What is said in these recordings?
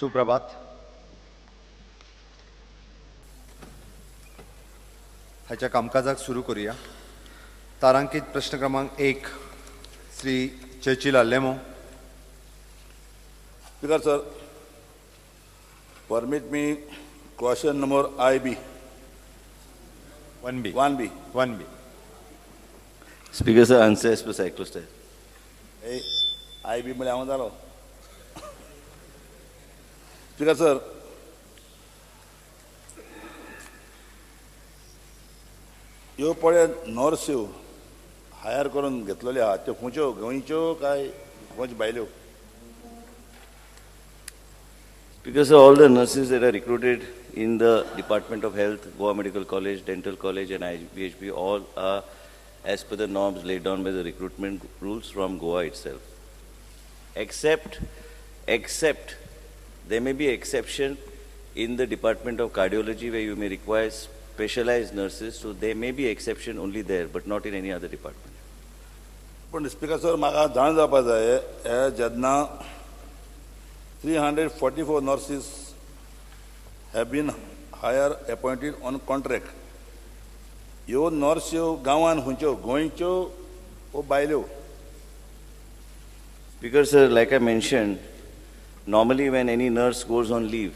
सुप्रभात. हाच्या कामकाजाक सुरू करूया. तारांकित प्रश्न क्रमांक 1, Shri Churchill Alemao. Speaker sir, permit me question number I B. 1B. 1B. 1B. Speaker sir, answer as per cyclostyle. I B म्हळ्यार हांव जालो. स्पीकर सर, ह्यो पळय नर्स्यो हायर करून घेतलेल्यो आहा त्यो खंयच्यो, गोंयच्यो काय गोंयच्यो भायल्यो? Because all the nurses that are recruited in the Department of Health, Goa Medical College, Dental College and IBHB, all are as per the norms laid down by the recruitment rules from Goa itself. Except there may be exception in the Department of Cardiology where you may require specialized nurses, so there may be exception only there, but not in any other department. पण speaker sir, म्हाका जाण जावपा जाय, हे जेन्ना 344 nurses have been hire appointed on contract, ह्यो नर्स्यो गांवान खंयच्यो, गोंयच्यो वो भायल्यो? Speaker sir, like I mentioned, normally when any nurse goes on leave,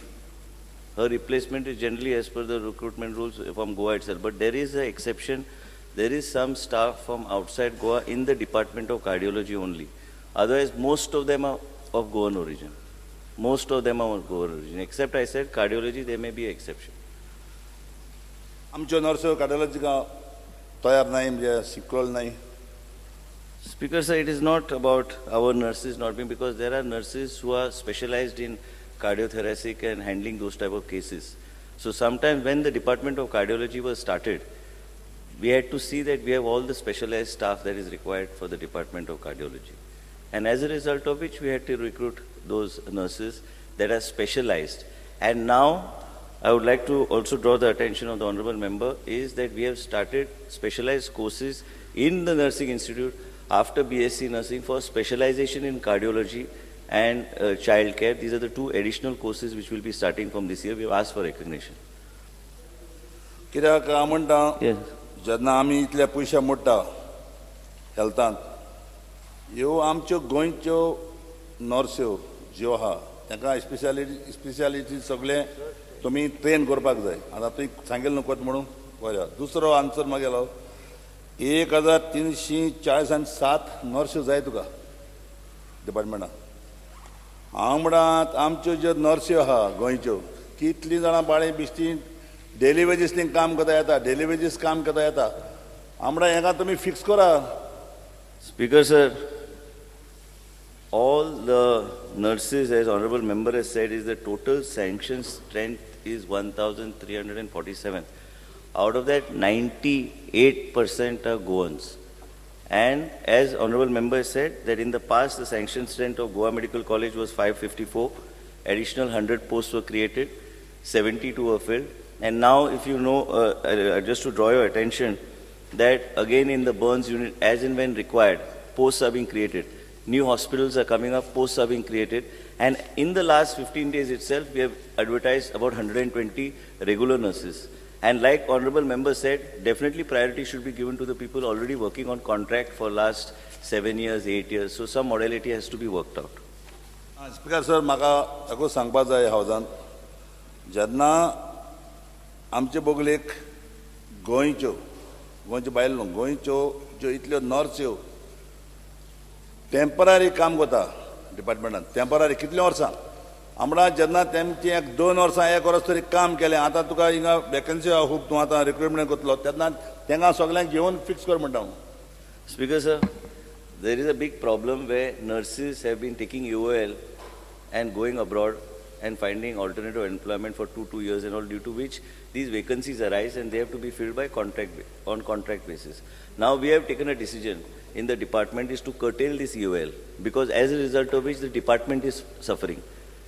her replacement is generally as per the recruitment rules from Goa itself. But there is an exception. There is some staff from outside Goa in the Department of Cardiology only. Otherwise, most of them are of Goan origin. Most of them are of Goan origin. Except I said cardiology, there may be an exception. आमच्यो nurse cardiology तयार नाही, म्हणजे शिकलो नाही. Speaker sir, it is not about our nurses not being, because there are nurses who are specialized in cardiothoracic and handling those type of cases. So sometimes when the Department of Cardiology was started, we had to see that we have all the specialized staff that is required for the Department of Cardiology. And as a result of which, we had to recruit those nurses that are specialized. And now, I would like to also draw the attention of the Honorable Member is that we have started specialized courses in the Nursing Institute after BSc Nursing for specialization in cardiology and child care. These are the two additional courses which will be starting from this year. We have asked for recognition. कित्याक हांव म्हणटा, जेन्ना आमी इतले पयशे मोडटा हेल्थांत, ह्यो आमच्यो गोंयच्यो नर्स्यो ज्यो आहा तांकां स्पेशलिटी सगळें तुमी ट्रेन करपाक जाय. आतां तुवें सांगेल न्हू कोत म्हणून बरें. दुसरो आन्सर मागेलो, 1347 नर्स्यो जाय तुका डिपार्टमेंटान. हांव म्हणटात आमच्यो ज्यो नर्स्यो आहा गोंयच्यो, कितलीं जाणां बाळे बिश्टी डेली वेजीस ती काम करता येता, डेली वेजीस काम करता येता. हांव म्हणटा हेका तुमी फिक्स करा. Speaker sir, all the nurses, as Honorable Member has said, is the total sanction strength is 1,347. Out of that, 98% are Goans. And as Honorable Member said, that in the past, the sanction strength of Goa Medical College was 554. Additional 100 posts were created, 72 were filled. And now, if you know, just to draw your attention, that again in the burns unit, as and when required, posts are being created. New hospitals are coming up, posts are being created. And in the last 15 days itself, we have advertised about 120 regular nurses. And like Honorable Member said, definitely priority should be given to the people already working on contract for last 7 years, 8 years. So some modality has to be worked out. Speaker sir, म्हाका एकूच सांगपा जाय हावजान, जेन्ना आमचे बगलेक गोंयच्यो, गोंयच्यो बायल न्हू, गोंयच्यो ज्यो इतल्यो नर्स्यो टेम्पररी काम करता डिपार्टमेंटान, टेम्पररी कितलीं वर्सां आमकां जेन्ना तेमची एक 2 वर्सां 1 वर्स तरी काम केलें, आतां तुका हिंगा वेकन्सी आहा खूब, तूं आतां रिक्रुटमेंट करतलो तेन्ना तेंका सगल्यांक घेवन फिक्स कर म्हणटा हांव. Speaker sir, there is a big problem where nurses have been taking EOL and going abroad and finding alternative employment for 2 years and all, due to which these vacancies arise and they have to be filled by contract, on contract basis. Now we have taken a decision in the department is to curtail this EOL, because as a result of which the department is suffering.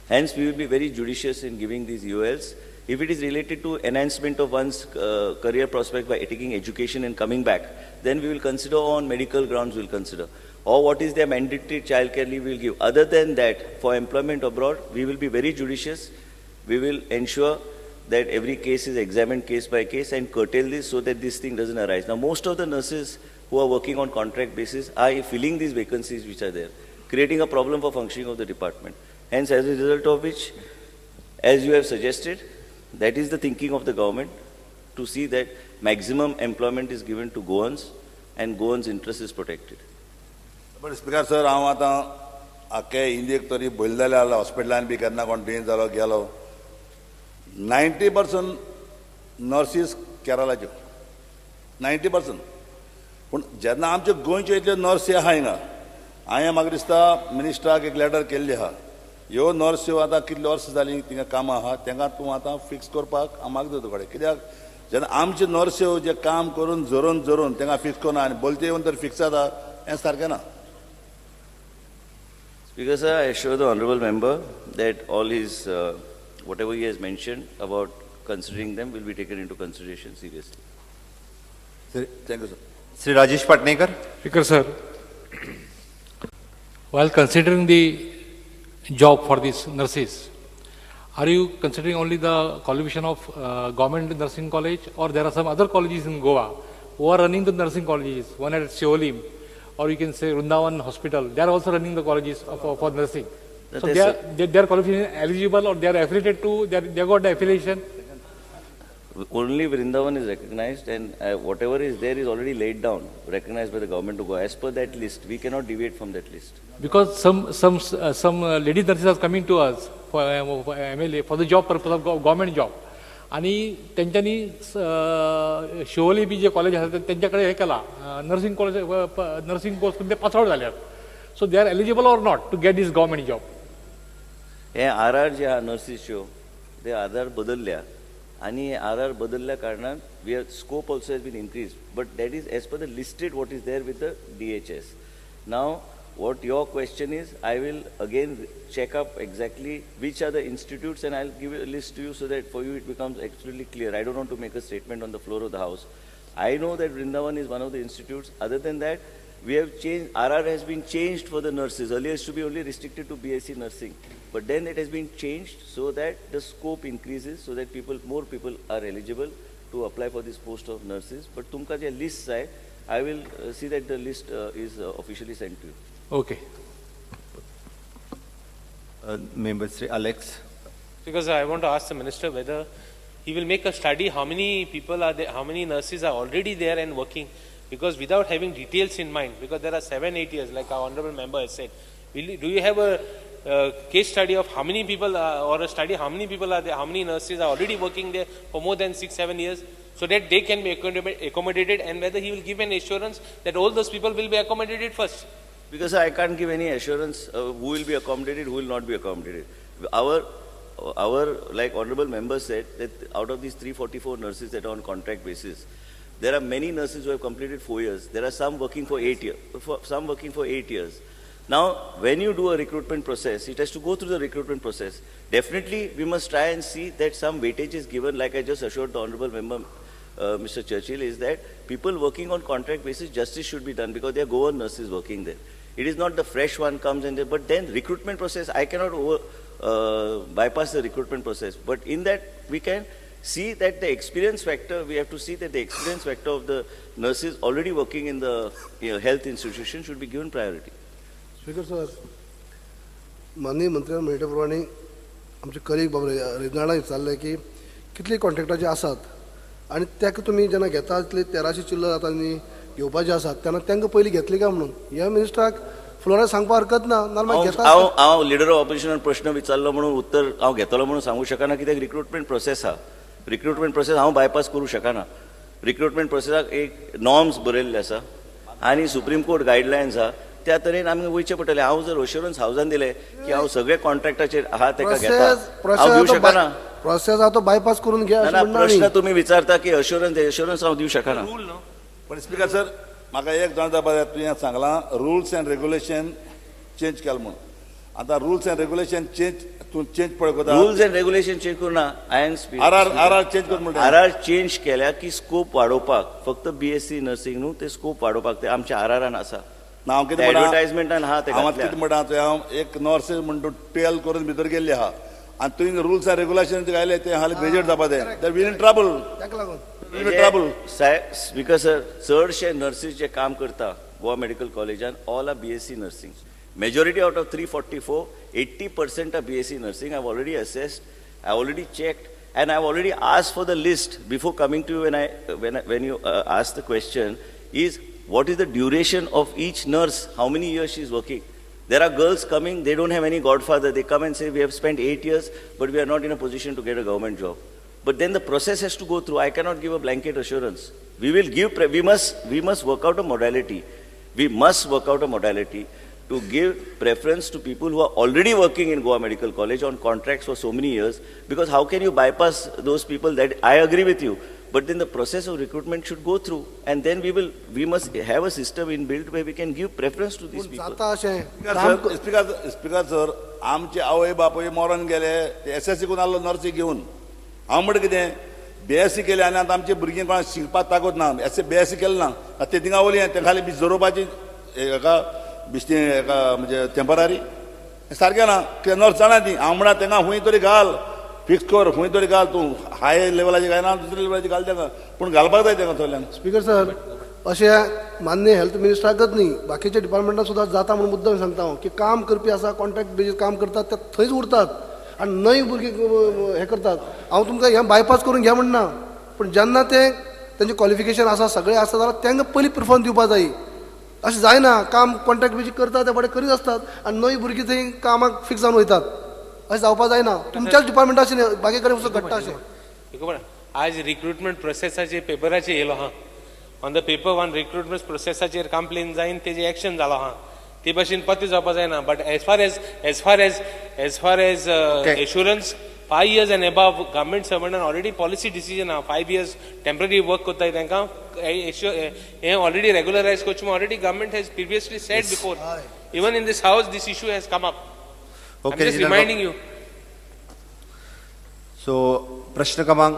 Hence, we will be very judicious in giving these EOLs, If it is related to enhancement of one's career prospect by taking education and coming back, then we will consider on medical grounds we will consider. Or what is their mandatory childcare leave we will give. Other than that, for employment abroad, we will be very judicious. We will ensure that every case is examined case by case and curtail this so that this thing doesn't arise. Now, most of the nurses who are working on contract basis are filling these vacancies which are there, creating a problem for functioning of the department. Hence, as a result of which, as you have suggested, that is the thinking of the government, to see that maximum employment is given to Goans and Goans' interest is protected. But Speaker sir, हांव आतां आख्खे इंडियेक तरी भयले जाल्यार हॉस्पिटलान बी केन्ना कोण दुयेंत जालो गेलो, 90% नर्सीस केरळाच्यो, 90%. पूण जेन्ना आमच्यो गोंयच्यो इतल्यो नर्सी आहा हिंगा, हांवें म्हाका दिसता मिनिस्टराक एक लेटर केल्ली आहा, ह्यो नर्स्यो आतां कितले वर्सां जालीं थिंगा कामां आहा, तांकां तूं आतां फिक्स करपाक हांव मागता तुकडे. कित्याक जेन्ना आमच्यो नर्स्यो जे काम करून झरोवन झरोवन तांकां फिक्स करना आनी बोलते येवन तर फिक्स जाता, हें सारकें ना. Speaker sir, I assure the honourable member that all his whatever he has mentioned about considering them will be taken into consideration seriously. Sir, thank you, sir. Shri Rajesh Patnekar. Speaker sir, while considering the job for these nurses, are you considering only the qualification of government nursing college, or there are some other colleges in Goa who are running the nursing colleges, one at Siolim, or you can say Vrindavan Hospital, they are also running the colleges for nursing. So they are qualification eligible, or they are affiliated to, they got the affiliation? Only Vrindavan is recognized, and whatever is there is already laid down, recognized by the government to go. As per that list, we cannot deviate from that list. Because some lady nurses are coming to us for MLA, for the job purpose of government job. आणि तेंच्यांनी Siolim B J college आसा तेंच्या कडेन हें केलां, nursing college, nursing course करून ते pass out जाल्यात. So they are eligible or not to get this government job? हे are are जे आहा नर्सीच्यो ते are are बदलल्या, आनी are are बदलल्या कारणान we are scope also has been increase, but that is as per the listed what is there with the DHS. Now what your question is, I will again check up exactly which are the institutes and I'll give a list to you so that for you it becomes absolutely clear. I don't want to make a statement on the floor of the house. I know that Vrindavan is one of the institutes. Other than that, we have changed, RR has been changed for the nurses. Earlier it used to be only restricted to BSc nursing. But then it has been changed so that the scope increases, so that people, more people are eligible to apply for this post of nurses. But tumka je list hai, I will see that the list is officially sent to you. Okay. Member Sri Alex. Because I want to ask the minister whether he will make a study how many people are there, how many nurses are already there and working, because without having details in mind, because there are 7-8 years, like our honorable member has said, do you have a case study of how many people are, or a study how many people are there, how many nurses are already working there for more than 6-7 years, so that they can be accommodated, and whether he will give an assurance that all those people will be accommodated first. Because I can't give any assurance who will be accommodated, who will not be accommodated. Our like honorable member said, that out of these 344 nurses that are on contract basis, there are many nurses who have completed 4 years. There are some working for 8 years. Some working for 8 years. Now, when you do a recruitment process, it has to go through the recruitment process. Definitely, we must try and see that some weightage is given, like I just assured the honorable member, Mr. Churchill, is that people working on contract basis, justice should be done because they are Goan nurses working there. It is not the fresh one comes in there, but then recruitment process, I cannot bypass the recruitment process. But in that, we can see that the experience factor, we have to see that the experience factor of the nurses already working in the health institution should be given priority. Speaker sir, माननीय मंत्र्यान म्हणिल्ले प्रमाणे आमचे colleague बाब रेजनाल्डान विचारलें की कितले कॉन्ट्रॅक्टाचे आसात आनी ताका तुमी जेन्ना घेता तितले 1300 चिल्लर आतां आनी घेवपाचे आसात तेन्ना तांकां पयलीं घेतले काय म्हणून ह्या मिनिस्टराक फ्लोरार सांगपा हरकत ना, नाल्यार घेता. हांव लिडर ऑफ ऑपोजिशनान प्रश्न विचारलो म्हणून उत्तर हांव घेतलो म्हणून सांगू शकना, कित्याक रिक्रुटमेंट प्रोसेस आहा. रिक्रुटमेंट प्रोसेस हांव बायपास करूं शकना. रिक्रुटमेंट प्रोसेसाक एक नॉर्म्स बरयल्ले आसा आनी सुप्रीम कोर्ट गायडलायन्स आहा, त्या तरेन आमी वयचें पडटलें. हांव जर अश्योरन्स हावजान दिलें की हांव सगळे कॉन्ट्रॅक्टाचेर आहा तेका घेता, हांव दिवं शकना. प्रोसेस आहा तो बायपास करून घे. प्रश्न तुमी विचारता की अश्योरन्स, अश्योरन्स हांव दिवं शकना. पण स्पीकर सर, म्हाका एक जाण जावपा जाय, तुवें सांगलां रुल्स एंड रेगुलेशन चेंज केलें म्हूण. आतां रुल्स एंड रेगुलेशन चेंज तूं चेंज पळय कोता. रुल्स एंड रेगुलेशन चेंज करूं ना. I am R R R R change कर म्हणटा. आर आर चेंज केल्या की स्कोप वाडोवपाक, फक्त बीएससी नर्सिंग न्हू, ते स्कोप वाडोवपाक ते आमच्या आर आरान आसा. ना हांव कितें म्हणटा, एडवर्टायजमेंटान आहा ते. हांव कितें म्हणटा, हांव एक नर्स म्हणटा 12 करून भितर गेल्ली आहा आनी तुवें रुल्स एंड रेगुलेशन घायले ते हालीं ग्रेज्युएट जावपा जाय. We in trouble. ताका लागून ट्रबल. साहेब स्पीकर सर, चडशे नर्सीस जे काम करता गोवा मेडिकल कॉलेजान all are BSc nursing. Majority out of 344, 80% are BSc nursing. I have already assessed, I have already checked and I have already asked for the list before coming to you. When you ask the question is what is the duration of each nurse, how many years she is working. There are girls coming, they don't have any godfather. They come and say, we have spent 8 years, but we are not in a position to get a government job. But then the process has to go through. I cannot give a blanket assurance. We will give, we must work out a modality. We must work out a modality to give preference to people who are already working in Goa Medical College on contracts for so many years, because how can you bypass those people? That I agree with you. But then the process of recruitment should go through, and then we must have a system inbuilt where we can give preference to these people. Speaker sir, आमचे आवय बापूय मरण गेले ते S S C करून आसलो नर्सी घेवन. हांव म्हणटा कितें, बीएससी केले आनी आतां आमचे भुरगीं कोणाक शिकपाक ताकद ना. एस बीएससी केलें ना, ते थिंगा वयली ते खाली जोरोवपाची हेका बिश्टी हेका म्हणजे टेंपररी सारकें ना. कित्याक नर्स जाणा ती. हांव म्हणटा तेंका खंय तरी घाल, फिक्स कर, खंय तरी घाल तूं, हाय लेवलाचेर घालना दुसऱ्या लेवलाचेर घाल तेका, पूण घालपाक जाय तेका थोडल्यान. स्पीकर सर, अशें मान्य हेल्थ मिनिस्टराकच न्ही, बाकीच्या डिपार्टमेंटान सुद्दां जाता म्हणून मुद्दम सांगता हांव की काम करपी आसा, कॉन्ट्रॅक्ट बेजीर काम करतात, ते थंयच उरतात आनी नवी भुरगीं हें करतात. हांव तुमकां हें बायपास करून घे म्हणना, पूण जेन्ना ते तेंचें क्वॉलिफिकेशन आसा, सगळें आसा जाल्यार तांकां पयलीं प्रिफरन्स दिवपा जाय. अशें जायना, काम कॉन्ट्रॅक्ट बेजीर करता ते बरें करीत आसतात आनी नवी भुरगीं थंय कामाक फिक्स जावन वयतात. अशें जावपा जायना. तुमच्याच डिपार्टमेंटाचें बाकी कडेन वचून घडटा अशें. आज रिक्रुटमेंट प्रोसेसाचेर पेपराचेर येयलो आहा. On the paper one recruitment प्रोसेसाचेर कंप्लेन जायन तेजें एक्शन जालो आहा. ते भाशेन पत्ते जावपा जायना. But as far as as far as as far as assurance 5 years and above government सर्वंटान already policy decision आहा. 5 years temporary work कोत्ताय तांकां हें ऑलरेडी रेगुलरायज करचें already government has previously said before. Even in this house this issue has come up. Okay, I'm just reminding you. So, प्रश्न क्रमांक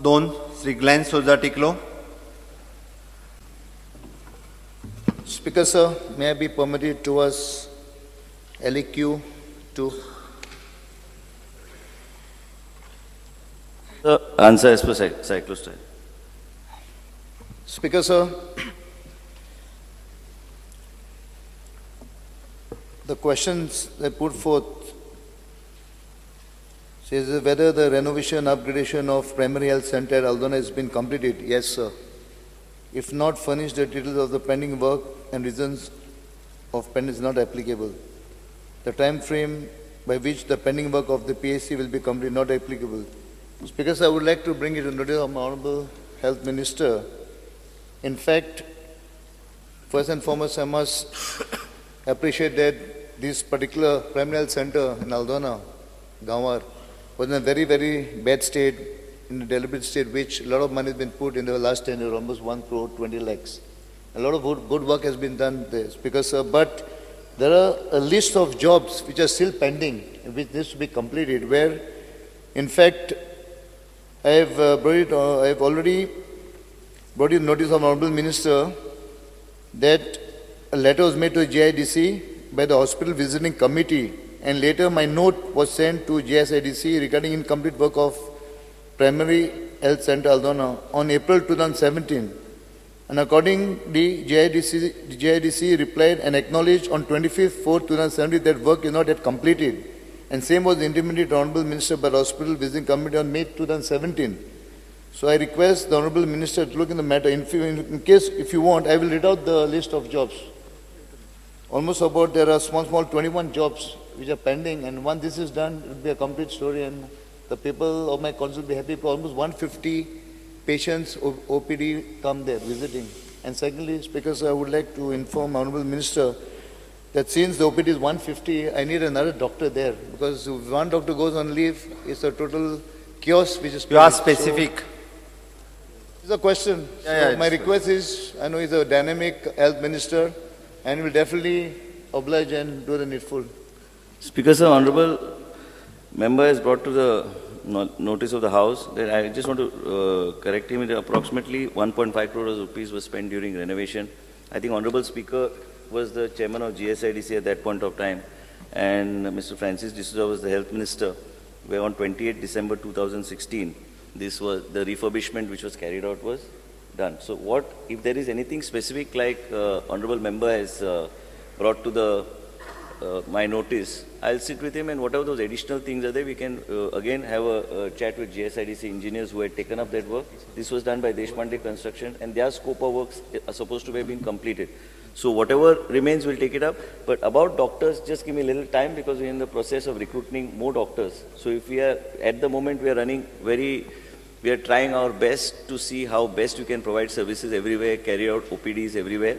2, Shri Glenn Souza Tiklo. Speaker sir, may I be permitted to ask LEQ 2? The answer as per cyclostyle. Speaker sir, the questions they put forth says whether the renovation upgradation of primary health center at Aldona has been completed. Yes, sir. If not, furnish the details of the pending work and reasons of pending is not applicable. The time frame by which the pending work of the PAC will be completed, not applicable. Speaker sir, I would like to bring it to notice of my Honorable Health Minister. In fact, first and foremost, I must appreciate that this particular primary health center in Aldona, Gawar, was in a very, very bad state, in a deliberate state, which a lot of money has been put in the last 10 years, almost 1 crore 20 lakhs. A lot of good work has been done there, because, but there are a list of jobs which are still pending, which needs to be completed, where, in fact, I have already brought in notice of Honorable Minister that a letter was made to GIDC by the hospital visiting committee, and later my note was sent to GSIDC regarding incomplete work of primary health center Aldona on April 2017. And accordingly, GIDC replied and acknowledged on 25/4/2017 that work is not yet completed. And same was intimated to Honorable Minister by the hospital visiting committee on May 2017. So I request the Honorable Minister to look in the matter. In case, if you want, I will read out the list of jobs. Almost about there are small 21 jobs which are pending, and once this is done, it will be a complete story, and the people of my council will be happy. Almost 150 patients OPD come there visiting. And secondly, Speaker sir, I would like to inform Honorable Minister that since the OPD is 150, I need another doctor there, because if one doctor goes on leave, it's a total chaos which is... You are specific. So, it's a question. Yeah, so my request is, I know he's a dynamic health minister and will definitely oblige and do the needful. Speaker sir, honorable member has brought to the notice of the House that I just want to correct him that approximately 1.5 crore rupees was spent during renovation. I think Honorable Speaker was the chairman of GSIDC at that point of time, and Mr. Francis D'Souza was the health minister, where on 28 December 2016, this was the refurbishment which was carried out was done. So what, if there is anything specific like Honorable Member has brought to the my notice, I'll sit with him, and whatever those additional things are there, we can again have a chat with GSIDC engineers who had taken up that work. This was done by Deshpande Construction, and their scope of works are supposed to have been completed. So whatever remains, we'll take it up. But about doctors, just give me a little time, because we're in the process of recruiting more doctors. So if we are, at the moment, we are running very, we are trying our best to see how best we can provide services everywhere, carry out OPDs everywhere.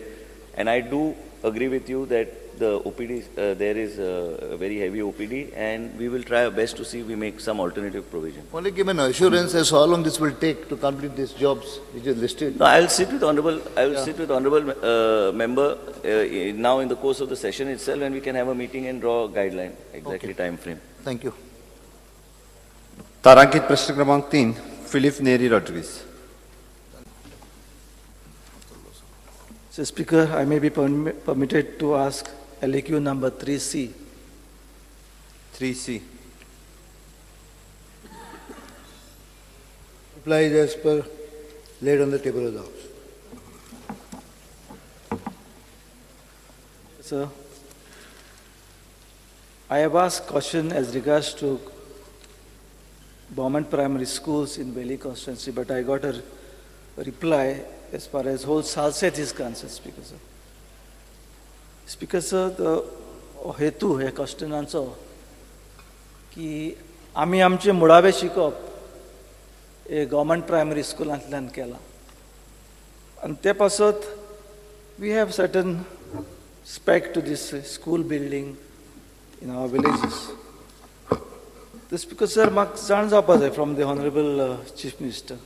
And I do agree with you that the OPD, there is a very heavy OPD, and we will try our best to see if we make some alternative provision. Only give an assurance as to how long this will take to complete these jobs which is listed. No, I will sit with honorable, I will sit with honorable member now in the course of the session itself, and we can have a meeting and draw a guideline, exactly time frame. Thank you. तारांकित प्रश्न क्रमांक 3, Filipe Neri Rodrigues. Sir Speaker, I may be permitted to ask LAQ number 3C. 3C. Reply is as per laid on the table of the House. Sir, I have asked question as regards to government primary schools in Veli constituency, but I got a reply as far as whole Salcete is concerned, Speaker sir. Speaker sir, the हेतू हे क्वेश्चनाचो की आमी आमचे मुळावे शिकप हे government primary स्कुलांतल्यान केलां आनी ते पासत we have certain spec to this school building in our villages. The Speaker sir, म्हाका जाण जावपा जाय from the honourable chief minister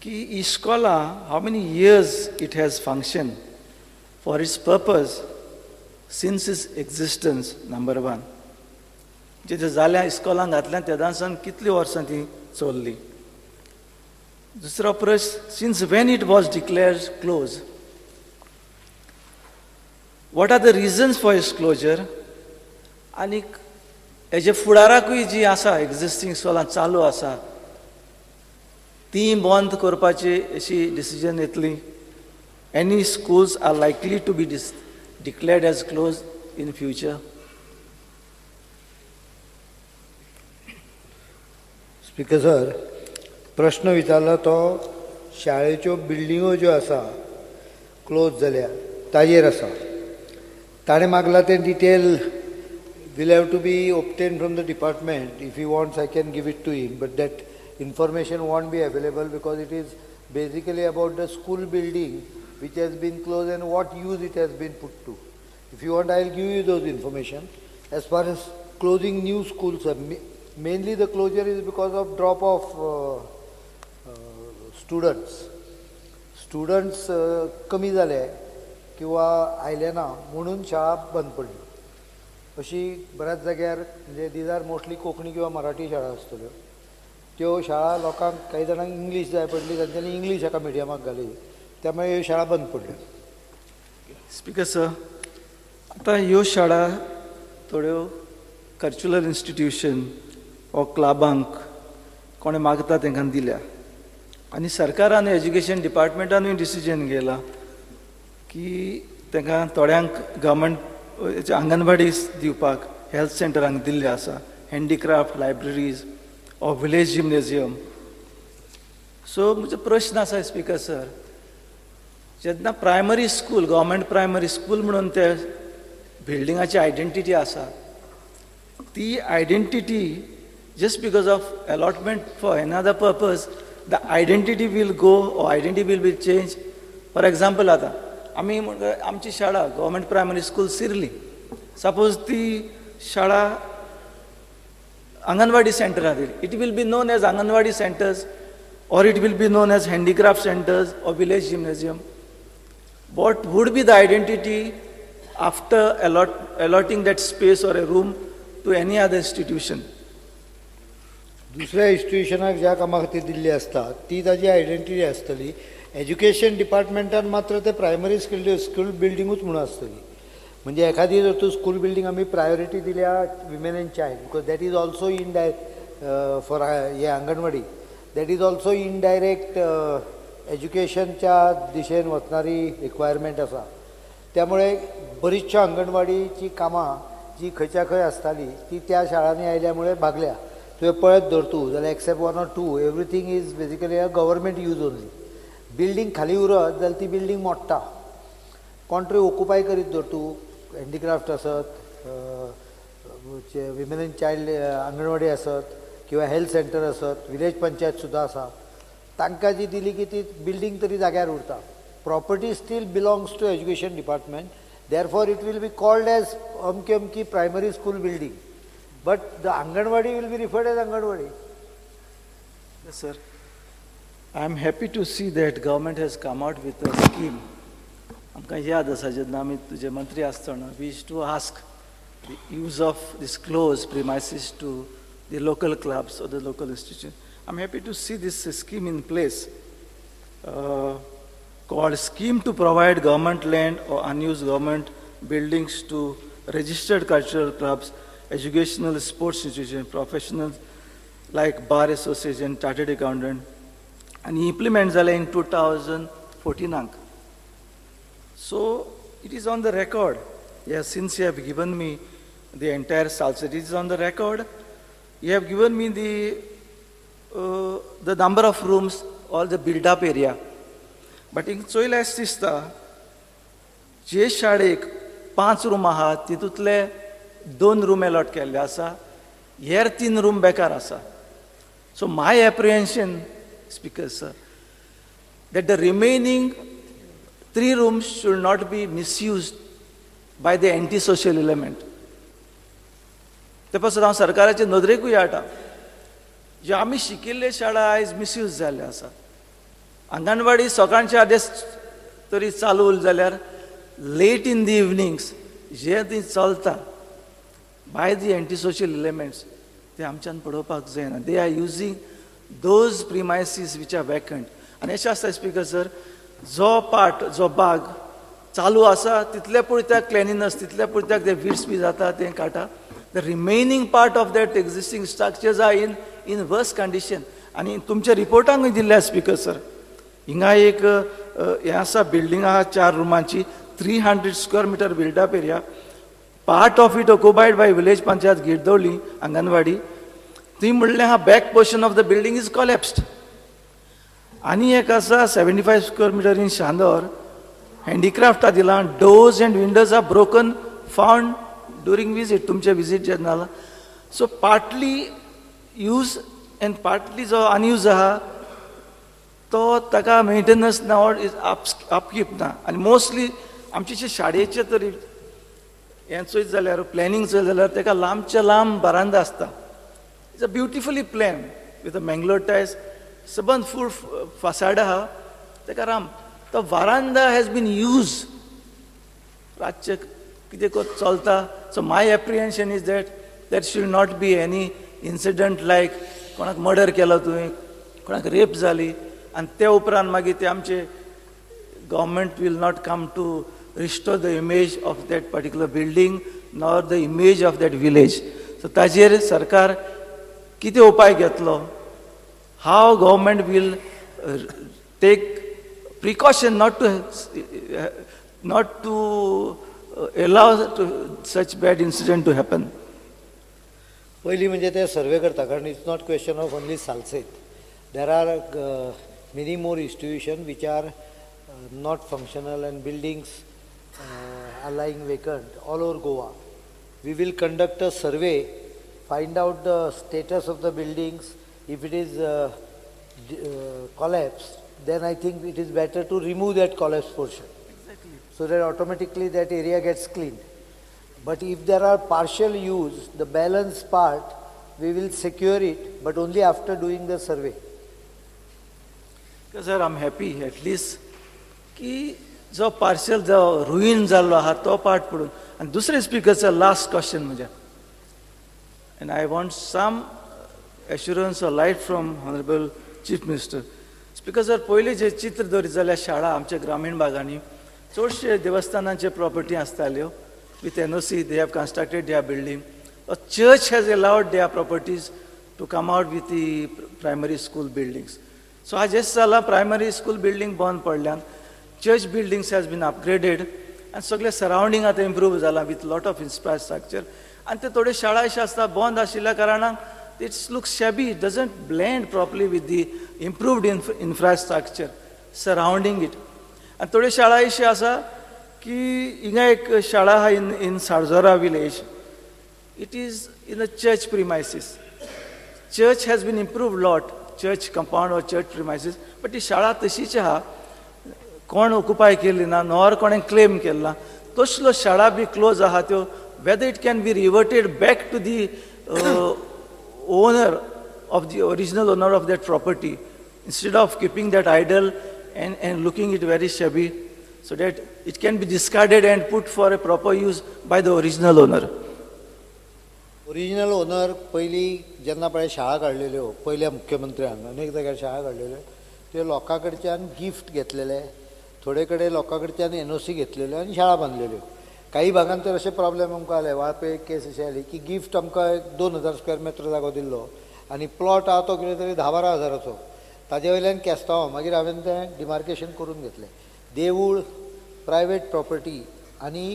की इस्कॉलां how many years it has function for its purpose since its existence, number one. जे जाल्या इस्कॉलांक घातल्या तेदांसान कितलीं वर्सां ती चल्ली. दुसरो प्रश्न, since when it was declared close, what are the reasons for its closure, आनी हेजे फुडाराकूय जी आसा एग्जिस्टींग इस्कॉलां चालू आसा ती बंद करपाची अशी डिसिजन येतली. Any schools are likely to be declared as closed in future? Speaker sir, प्रश्न विचारला तो शाळेच्यो बिल्डिंगो ज्यो आसा क्लोज जाल्या ताजेर आसा. ताणें मागला तें detail will have to be obtained from the department. If he wants, I can give it to him, but that information won't be available because it is basically about the school building which has been closed and what use it has been put to. If you want, I will give you those information. As far as closing new schools, mainly the closure is because of drop of students. Students कमी जाले किंवा आयले ना म्हणून शाळा बंद पडली. अशी बऱ्याच जाग्यार म्हणजे these are mostly Konkani किंवा मराठी शाळा आसतल्यो. त्यो शाळा लोकांक काही जाणांक इंग्लीश जाय पडली, तांच्यांनी इंग्लीश एका मिडियमाक घाली, त्यामुळे ह्यो शाळा बंद पडल्यो. स्पीकर सर, आतां ह्यो शाळा थोड्यो कल्चरल इन्स्टिट्यूशन वा क्लबांक कोणें मागता तांकां दिल्या आनी सरकारान एज्युकेशन डिपार्टमेंटानूय डिसिजन घेयला की तांकां थोड्यांक गव्हर्मेंट आंगणवाडी दिवपाक हेल्थ सेंटरांक दिल्ले आसा, handicraft libraries or village gymnasium. So म्हजो प्रश्न आसा स्पीकर सर, जेन्ना primary school government primary school म्हणून ते बिल्डिंगाची आयडेंटिटी आसा, ती identity just because of allotment for another purpose the identity will go or identity will be change. For example, आतां आमी आमची शाळा गव्हर्मेंट प्रायमरी स्कूल सिर्ली, सपोज ती शाळा आंगणवाडी सेंटरां दिली, it will be known as anganwadi centres or it will be known as handicraft centres or village gymnasium. What would be the identity after allotting that space or a room to any other institution. दुसऱ्या इन्स्टिट्युशनाक ज्या कामा खातीर दिल्ली आसता ती ताजी identity आसतली. Education डिपार्टमेंटान मात्र ते प्रायमरी स्कूल बिल्डिंगूच म्हणून आसतली. म्हणजे एखादी जर तूं स्कूल बिल्डींग आमी प्रायोरिटी दिल्या women and child, because that is also indirect for hey anganwadi, that is also indirect एज्युकेशनच्या दिशेन वचणारी रिक्वायरमेंट आसा. त्यामुळे बरीचशा अंगणवाडीची कामां जी खंयच्या खंय आसताली ती त्या शाळांनी आयल्या मुळे भागल्या. तुवें पळयत धर तूं जाल्यार except 1 or 2 everything is basically a government use only. Building खाली उरत जाल्यार ती बिल्डींग मोडटा. कोण तरी ऑक्युपाय करीत धर तूं, हँडीक्राफ्ट आसत, विमेन एंड चायल्ड अंगणवाडी आसत किंवा हेल्थ सेंटर आसत, विलेज पंचायत सुद्दां आसा, तांकां जी दिली की ती बिल्डींग तरी जाग्यार उरता. Property still belongs to education department, therefore it will be called as अमकी अमकी primary school building, but the anganwadi will be referred as anganwadi. Yes sir, I am happy to see that government has come out with a scheme. आमकां याद आसा जेन्ना आमी तुजे मंत्री आसतना we used to ask the use of this close premises to the local clubs or the local institution. I am happy to see this scheme in place called Scheme to Provide Government Land or Unused Government Buildings to Registered Cultural Clubs, Educational Sports Institutions, Professionals like Bar Association, Chartered Accountant, and implement zale in 2014. So it is on the record. Yes, since you have given me the entire Salcete, it is on the record. You have given me the number of rooms, all the build-up area. But in चोयल्यार दिसता जे शाळेक 5 room आहात तितूंतले 2 room allot केल्ले आसा, हेर 3 room बेकार आसा. So my apprehension, Speaker sir, that the remaining 3 rooms should not be misused by the anti social element. ते पासून हांव सरकाराचे नदरेकूय हाडटा, जे आमी शिकिल्ले शाळा आयज मिसयूज जाल्ले आसा. अंगणवाडी सकाळचे आदेश तरी चालू उरली जाल्यार लेट इन दी इवनिंग्स जे ती चलता by the anti social elements ते आमच्यान पळोवपाक जायना. They are using those premises which are vacant. आनी अशें आसता स्पीकर सर, जो पार्ट जो बाग चालू आसा तितले पुरत्याक क्लिनिनेस, तितले पुरत्याक ते वीड्स बी जाता तें काडटा. The remaining part of that existing structures are in worse condition. आनी तुमच्या रिपोर्टांकूय दिल्ले स्पीकर सर, हिंगा एक हें आसा बिल्डींग आहा 4 रुमांची, 300 square metre built up area, part of it occupied by village panchayat Girdoli anganwadi. ती म्हणलें आहा back portion of the building is collapsed. आनी एक आसा 75 स्क्वेअर मिटर इन शांदोर, हँडीक्राफ्टा दिलां, doors and windows are broken found during visit, तुमचें visit जेन्ना जाला. So partly use and partly जो अनयूज आहा तो ताका मेंटेनन्स ना ऑर is upkeep ना. आनी मोस्टली आमचे जे शाळेचे तरी हें चोयत जाल्यार प्लॅनिंग चोयत जाल्यार ताका लांबच्या लांब बारांदा आसता. It's a beautifully plan with a Mangalore tiles, सबंद फूल फासाड आहा ताका राम. तो वारांदा हॅज बीन यूज रातचे कितें चलता. So my apprehension is that that should not be any incident like कोणाक मर्डर केलो तुवें, कोणाक रेप जाली आनी ते उपरांत मागीर ते आमचे government will not come to restore the image of that particular building nor the image of that village. So ताजेर सरकार कितें उपाय घेतलो, how government will take precaution not to allow such bad incident to happen. पयलीं म्हणजे ते survey करता, कारण it's not question of only Salcete. There are many more institution which are not functional and buildings are lying vacant all over Goa. We will conduct a survey, find out the status of the buildings. If it is collapsed, then I think it is better to remove that collapsed portion. Exactly. So that automatically that area gets cleaned. But if there are partial use, the balance part, we will secure it, but only after doing the survey. Sir, I am happy at least की जो partial जो रुईन जाल्लो आहा तो part पडून. आनी दुसरें speaker sir last question म्हजें, and I want some assurance or light from honourable chief minister. Speaker sir, पयलीं जें चित्र दवरीत जाल्यार शाळा आमच्या ग्रामीण भागांनी चडशे देवस्थानांचे प्रॉपर्टी आसताल्यो. With NOC they have constructed their building. A church has allowed their properties to come out with the primary school buildings. So आज हेच जालां, प्रायमरी स्कूल बिल्डींग बंद पडल्यान church buildings has been upgraded आनी सगळें surrounding आतां improve जालां with lot of infrastructure. आनी ते थोड्यो शाळा अश्यो आसता बंद आशिल्ल्या कारणान it's looks shabby, it doesn't blend properly with the improved infrastructure surrounding it. आनी थोड्यो शाळा अश्यो आसा की हिंगा एक शाळा आहा in Sarjora village, it is in a church premises. Church has been improved lot, church compound or church premises, but ती शाळा तशीच आहा, कोण ऑक्युपाय केली ना नॉर कोणें क्लेम केल्ला ना. तसल्यो शाळा बी क्लोज आहा त्यो, whether it can be reverted back to the owner of the original owner of that property instead of keeping that idle and looking it very shabby, so that it can be discarded and put for a proper use by the original owner. Original owner पयलीं जेन्ना पळय शाळा काडलेल्यो पयल्या मुख्यमंत्र्यान अनेक जाग्यार शाळा काडलेल्यो त्यो लोकां कडच्यान गिफ्ट घेतलेले, थोडे कडेन लोकां कडच्यान एनओसी घेतलेल्यो आनी शाळा बांदलेल्यो. काही भागान तर अशे प्रॉब्लेम आमकां आले, वाळपय एक केस अशी आली की गिफ्ट आमकां एक 2000 स्क्वेअर मेत्र जागो दिल्लो आनी प्लॉट आहा तो कितें तरी 10-12 हजाराचो, ताजे वयल्यान केस्तांव मागीर हांवें तें डिमार्केशन करून घेतलें. देवूळ प्रायवेट प्रॉपर्टी आनी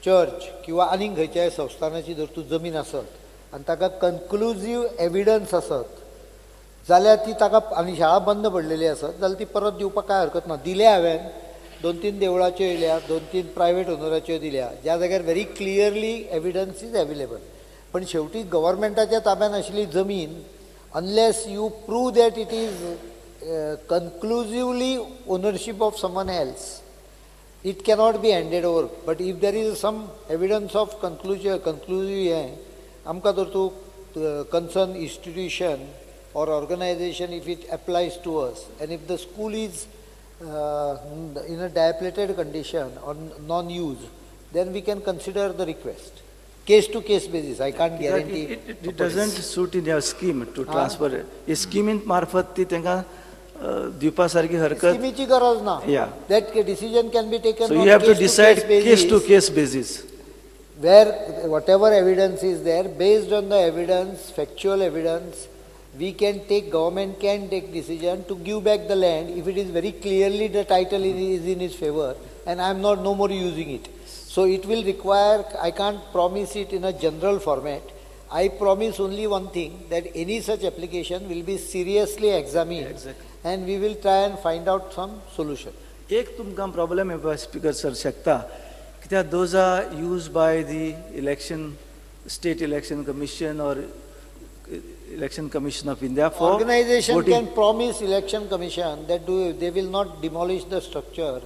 चर्च किंवा आनीक खंयच्याय संस्थानाची जर तूं जमीन आसत आनी ताका कन्क्लुजीव एविडन्स आसत जाल्यार ती ताका, आनी शाळा बंद पडलेली आसत जाल्यार ती परत दिवपाक कांय हरकत ना. दिल्या हांवें 2-3 देवळाच्यो येयल्या, 2-3 प्रायवेट ओनराच्यो दिल्या, ज्या जाग्यार very clearly evidence is available. पण शेवटी गव्हर्मेंटाच्या ताब्यान आशिल्ली जमीन unless you prove that it is conclusively ownership of someone else, it cannot be handed over. But if there is some evidence of conclusive हें आमकां जर तूं concern institution or organization if it applies to us and if the school is in a dilapidated condition or non-use, then we can consider the request. Case to case basis, I can't guarantee. It doesn't suit in your scheme to transfer it. Hey scheme मार्फत ती तांकां दिवपा सारकी हरकत स्किमीची गरज ना. That decision can be taken. So you have to decide case to case basis. Where whatever evidence is there, based on the evidence, factual evidence, we can take, government can take decision to give back the land if it is very clearly the title is in his favor and I am not no more using it. So it will require, I can't promise it in a general format. I promise only one thing, that any such application will be seriously examined. Exactly. And we will try and find out some solution. एक तुमकां problem येवपाक speaker sir शकता, कित्याक those are used by the election, state election commission or Election Commission of India for organization voting. Can promise Election Commission that they will not demolish the structure,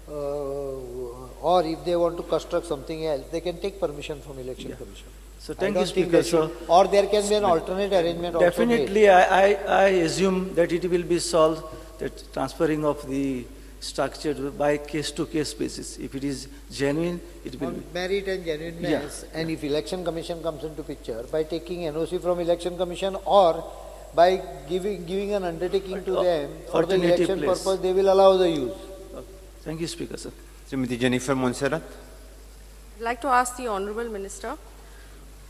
or if they want to construct something else, they can take permission from Election Commission. So thank you, Speaker. So, or there can be an alternate arrangement. Definitely, I assume that it will be solved, that transferring of the structure by case to case basis. If it is genuine, it will on be. Merit and genuineness, and if Election Commission comes into picture, by taking NOC from Election Commission or by giving an undertaking to them for the election purpose, they will allow the use. Thank you, Speaker, sir. Srimati Jennifer Monserrat. I'd like to ask the Honorable Minister,